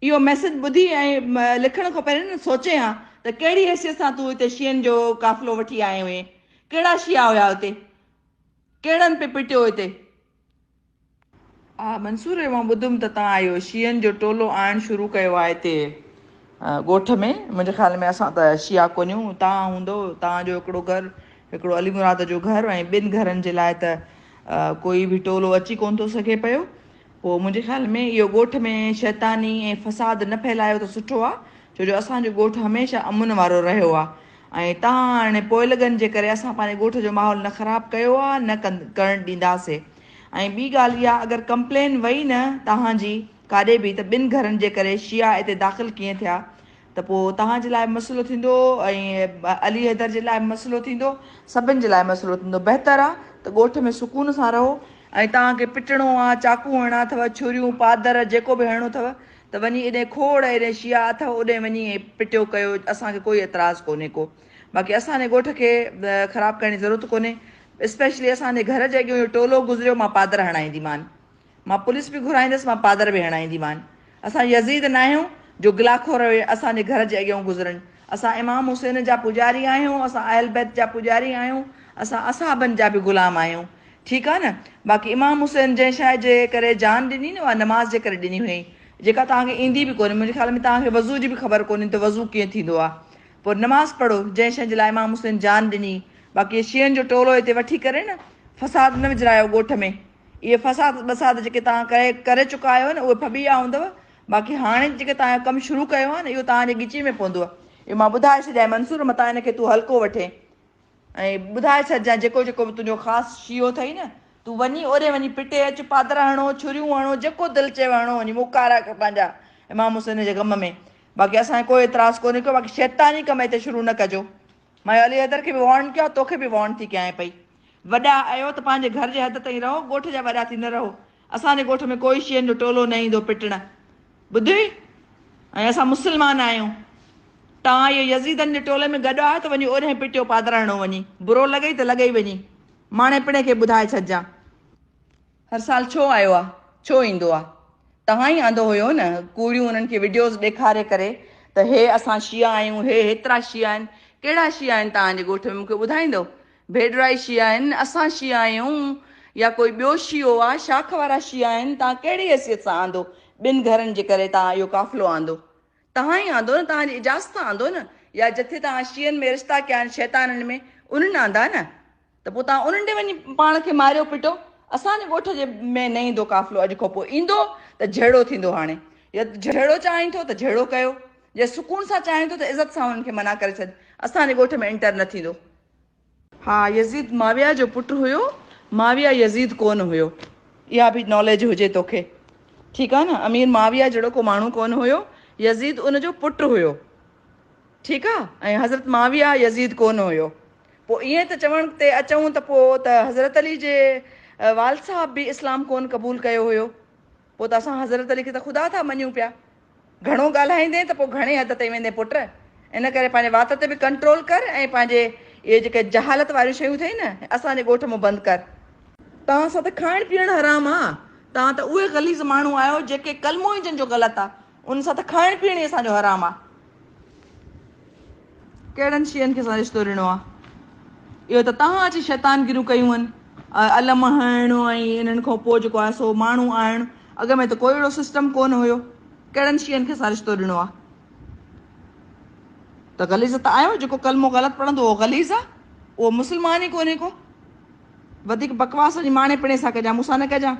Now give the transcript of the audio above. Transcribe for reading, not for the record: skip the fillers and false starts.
اهو ميسيج ٻڌي ۽ لکڻ کان پهرين نه سوچين ها ته ڪهڙي حيثيت سان تون هتي شيعن جو قافلو وٺي آيو هئين؟ ڪهڙا شيعا هيا اتي؟ ڪهڙن پئي پٽيو هتي؟ ها منصور مان ٻڌم ته توهان اهو شيعن جو ٽولو آڻڻ شروع ڪيو آهي هتي ڳوٺ ۾، منهنجي خيال ۾ اسان ته شيعا ڪونهيون، توهان هوندؤ، توهان جو هڪڙو گهر، هڪڙو علي مراد جو گهر ۽ ٻن گهرن جي لاء ته ڪوئي به ٽولو اچي ڪونه ٿو سگهي پيو. پوء منهنجي خيال ۾ اهو ڳوٺ ۾ شيطاني ۽ فساد نه ڦهلايو ته سٺو آ، ڇو جو اسان جو ڳوٺ هميشه امن وارو رهيو آ ۽ توهان ۽ پوئلڳن جي ڪري اسان پنهنجي ڳوٺ جو ماحول نه خراب ڪيو آ نه ڪرڻ ڏينداسي ۽ ٻي ڳالهه اها اگر ڪمپلين وئي نه توهان جي ڪاڏي به ته ٻن گهرن جي ڪري شيعا اتي داخل ڪيئن ٿيا ته پوء توهان جي لاء به مسئلو ٿيندو ۽ علي حيدر جي لاء به مسئلو ٿيندو، سڀن جي لاء مسئلو ٿيندو. بهتر آ ته ڳوٺ ۾ سڪون سان رهو ۽ توهان کي پٽڻو آ، چاقو هڻڻا اٿو، ڇريون، پادر، جيڪو به هڻڻو اٿو ته وڃي ايڏي کوڙ ايڏي شيعا اٿو اوڏي وڃي ۽ پٽيو ڪيو اسان کي ڪوئي اعتراض ڪونهي ڪو. باقي اسان جي ڳوٺ کي خراب ڪرڻ جي ضرورت ڪونهي. اسپيشلي اسان جي گهر جي اڳيون اهو ٽولو گذريو مان پادر هڻائينديمان. مان پوليس به گهرائيندس مان پادر به هڻائينديمان. اسان يزيد ناهيون جو گلاخور اسان جي گهر جي اڳيئون گذرن. اسان امام حسين جا پوڄاري آهيون، اسان اهل بيت جا پوڄاري آهيون، اسان اصحابن جا به غلام آهيون. ٺيڪ آ نه. باقي امام حسين جنهن شيء جي ڪري جان ڏني نه اها نماز جي ڪري ڏني هئائين. جيڪا توهان کي ايندي به ڪونهي. منهنجي خيال ۾ توهان کي وضو جي به خبر ڪونهي ته وضو ڪيئن ٿيندو آ. پوء نماز پڙهو جنهن شيء جي لاء امام حسين جان ڏني. باقي اهي شيعن جو ٽولو هتي وٺي ڪري نه فساد نه وجهرايو ڳوٺ ۾. اهي فساد بساد جيڪي توهان ڪري ڪري چڪا آهيو نه اهي ڦٻي ويا هوندؤ باقي هاڻي جيڪي توهان اهو ڪم شروع ڪيو آهي نه اهو توهان جي ڳچي ۾ پوندو اهو مان ٻڌائي ڇڏيانء منصور متان هن کي تون هلڪو وٺين ۽ ٻڌائي ڇڏجانء جيڪو جيڪو به تنهنجو خاص شيعو اٿئي نه تون وڃي اوڏي وڃي پٽي اچ پادر هڻو ڇريون هڻو جيڪو دل چيو هڻو وڃي مڪارا ڪر پنهنجا امام حسين جي غم ۾ باقي اسان کي ڪوئي اعتراض ڪونهي ڪو باقي شيطاني ڪم هتي شروع نه ڪجو مان علي حيدر کي به وارن ڪيو آهي توکي به وارن ٿي ڪيانء پئي وڏا آهيو ته پنهنجي گهر جي حد تائين رهو، ڳوٺ جا وڏا ٿي نه رهو. اسان جي ڳوٺ ۾ ڪوئي شيعن جو ٽولو نه ايندو پٽڻ. ٻڌوئي؟ ۽ اسان مسلمان آهيون. توهان اهو يزيدن جي ٽولي ۾ گڏ آهيو ته وڃي اوڏهين پٽيو پادر هڻو وڃي. برو لڳئي ته لڳئي وڃي. ماڻي پڻي کي ٻڌائي ڇڏجان. هر سال ڇو آيو آ ڇو ايندو آ توهان ئي آندو هيو نه ڪوڙيون انهن کي وڊيوز ڏيکاري ڪري ته هي اسان شيعا آهيون هي هيترا شيعا آهن ڪهڙا شيعا آهن توهان جي ڳوٺ ۾ مونکي ٻڌائيندو ڀيڏرائي شيعا آهن اسان شيعا آهيون يا ڪوئي ٻيو شيعو آ شاخ وارا شيعا آهن توهان ڪهڙي حيثيت سان آندو ٻن گهرن جي ڪري توهان اهو قافلو آندو توهان ئي آندو نه توهان جي اجازت سان آندو نه يا جٿي توهان شيعن ۾ رشتا ڪيا آهن شيطانن ۾ انهن آندا نه ته پوء توهان انهن ڏي وڃي پاڻ کي ماريو پٽو. اسان جي ڳوٺ جي ۾ نه ايندو قافلو اڄ کان پوء ايندو ته جهيڙو ٿيندو هاڻي يا جهيڙو چاهين ٿو ته جهيڙو ڪيو جي سڪون سان چاهين ٿو ته عزت سان انهن کي منع ڪري ڇڏ اسان جي ڳوٺ ۾ انٽر نه ٿيندو. ها يزيد معاويه جو پٽ هيو معاويه يزيد ڪونه هيو اها به ناليج هجي توکي ٺيڪ آ نه امير معاويه جهڙو ڪو ماڻهو ڪونه هيو يزيد ان جو پٽ هيو ٺيڪ آ ۽ حضرت معاويه يزيد ڪونه هيو. پوء ائين ته چوڻ تي اچون ته پوء ته حضرت علي جي والد صاحب به اسلام ڪونه قبول ڪيو هيو. پوء ته اسان حضرت علي کي ته خدا ٿا مڃيون پيا. گهڻو ڳالهائيندين ته پوء گهڻي حد تائين ويندين پٽ. ان ڪري پنهنجي وات تي به ڪنٽرول ڪر ۽ پنهنجي اهي جيڪي جهالت واريون شيون اٿئي نه اسان جي ڳوٺ مون بند ڪر. توهان سان ته کائڻ پيئڻ حرام آ. توهان ته اهي غليظ ماڻهو آهيو جيڪي ڪلمو ئي جن جو غلط آ. انهن سان ته کائڻ پيئڻ ئي اسان جو حرام آ. ڪهڙن شيعن کي اسان رشتو ڏنو آ؟ اهو ته توهان اچي شيطانگريون ڪيون آهن، علم هڻڻ ۽ انهن کان پوء جيڪو آهي سو ماڻهو آڻڻ، اڳ ۾ ته ڪوئي اهڙو سسٽم ڪونه هيو، ڪهڙن شيعن کي اسان رشتو ڏنو آ؟ ته غليظ ته آهيو، جيڪو ڪلمو غلط پڙهندو اهو غليظ آ، اهو مسلمان ئي ڪونهي ڪو. وڌيڪ بڪواس وڃي ماڻي پڻي سان ڪجان، مون سان نه ڪجان.